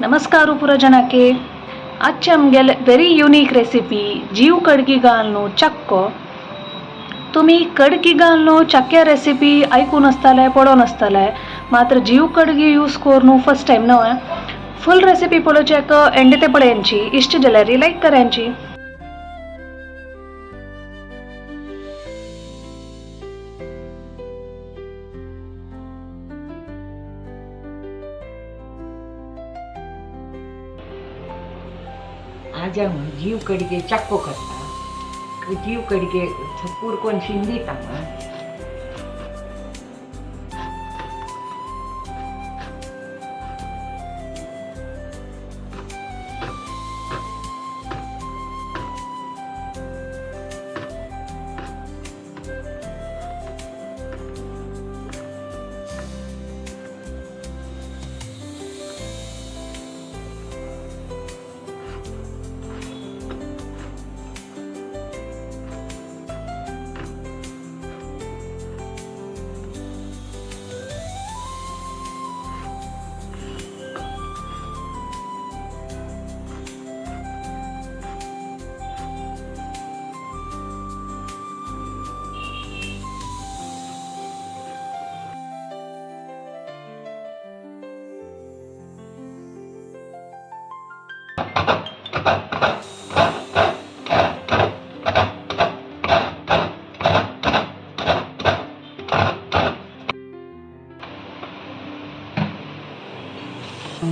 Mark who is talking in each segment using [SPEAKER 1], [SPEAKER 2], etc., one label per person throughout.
[SPEAKER 1] नमस्कार पुरजनाके। आजचे आमगेले व्हेरी युनीक रेसिपी जीव कडकी घालून चक्को। तुमी कडकी घालून चक्क्या रेसिपी आयकून आसतले, पळोवन आसतले, मात्र जीव कडकी यूज करून फर्स्ट टायम न्हय। फुल रेसिपी पळोवच्याक एंड ते पळयांची, इश्ट जाल्यार लायक करायची।
[SPEAKER 2] आज हांव जीव कडगे चाक्को करता। जीव कडगे पूर कोण शिंदीता।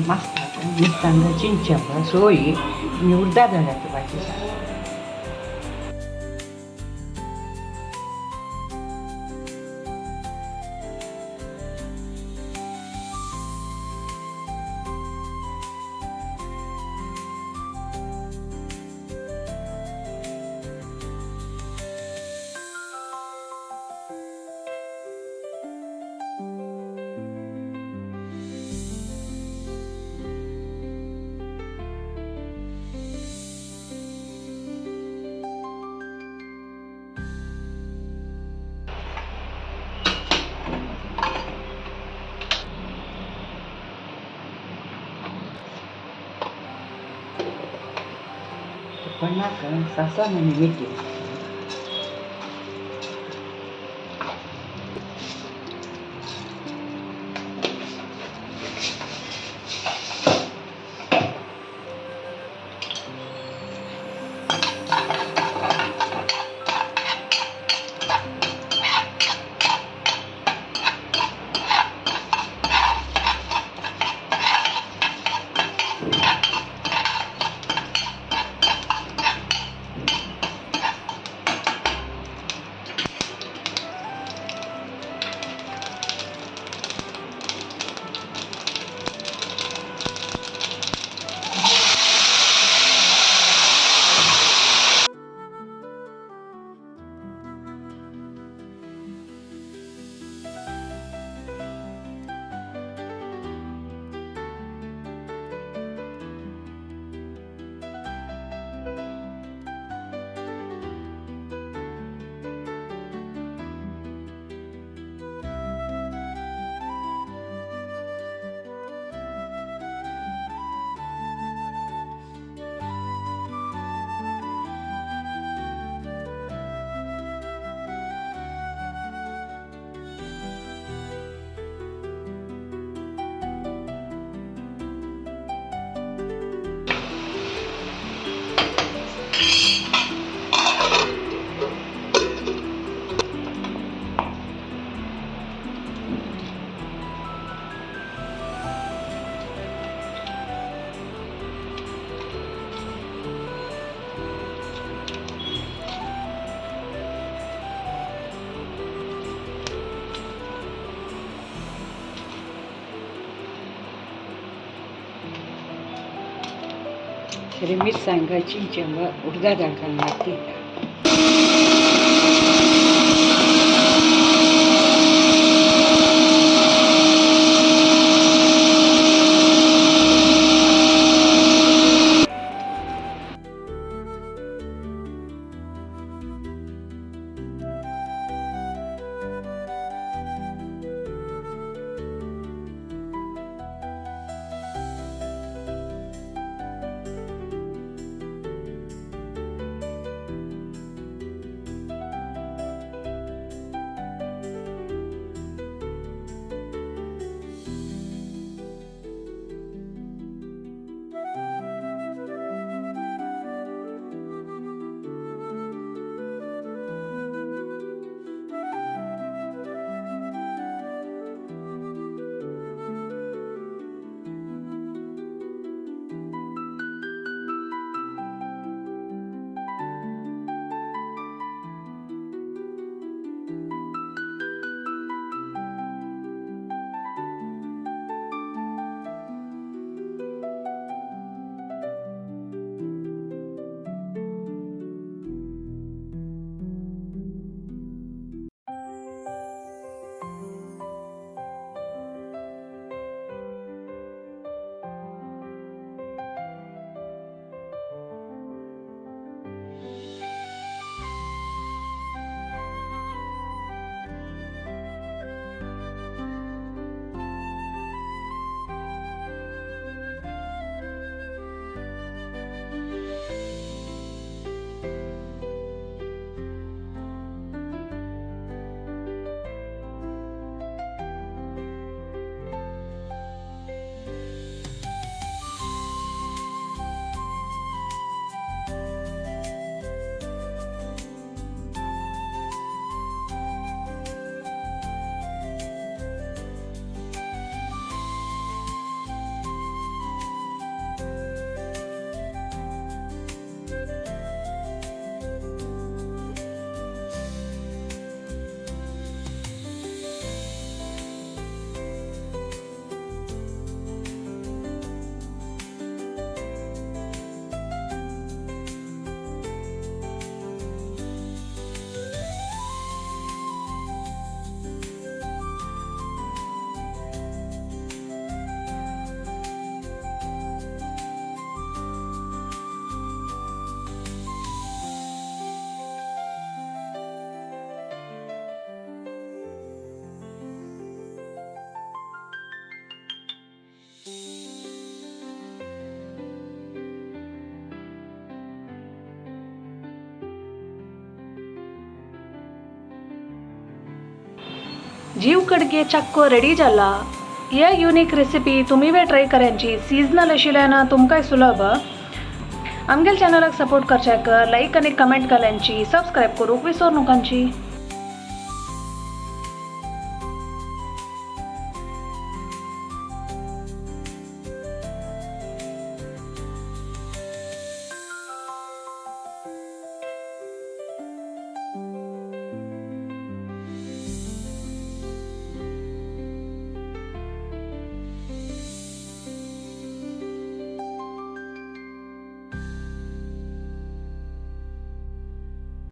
[SPEAKER 2] मस्त मिरसांग चिंचें सोय आनी उडदा दाळाचो भाजी। पन्नाक सासन आनी मेथी। मिरसांग चिंचें उडदा दाळ घालून दिता।
[SPEAKER 1] जीव कडगे चाक्को रेडी जाला. हे युनिक रेसिपी तुमी बी ट्राय करांची. सीजनल आशिल्ल्यान तुमकांय सुलभ. आमगेले चॅनलाक सपोर्ट करच्याक लायक आनी कमेंट घालांची, सबस्क्रायब करूंक विसर नकांची.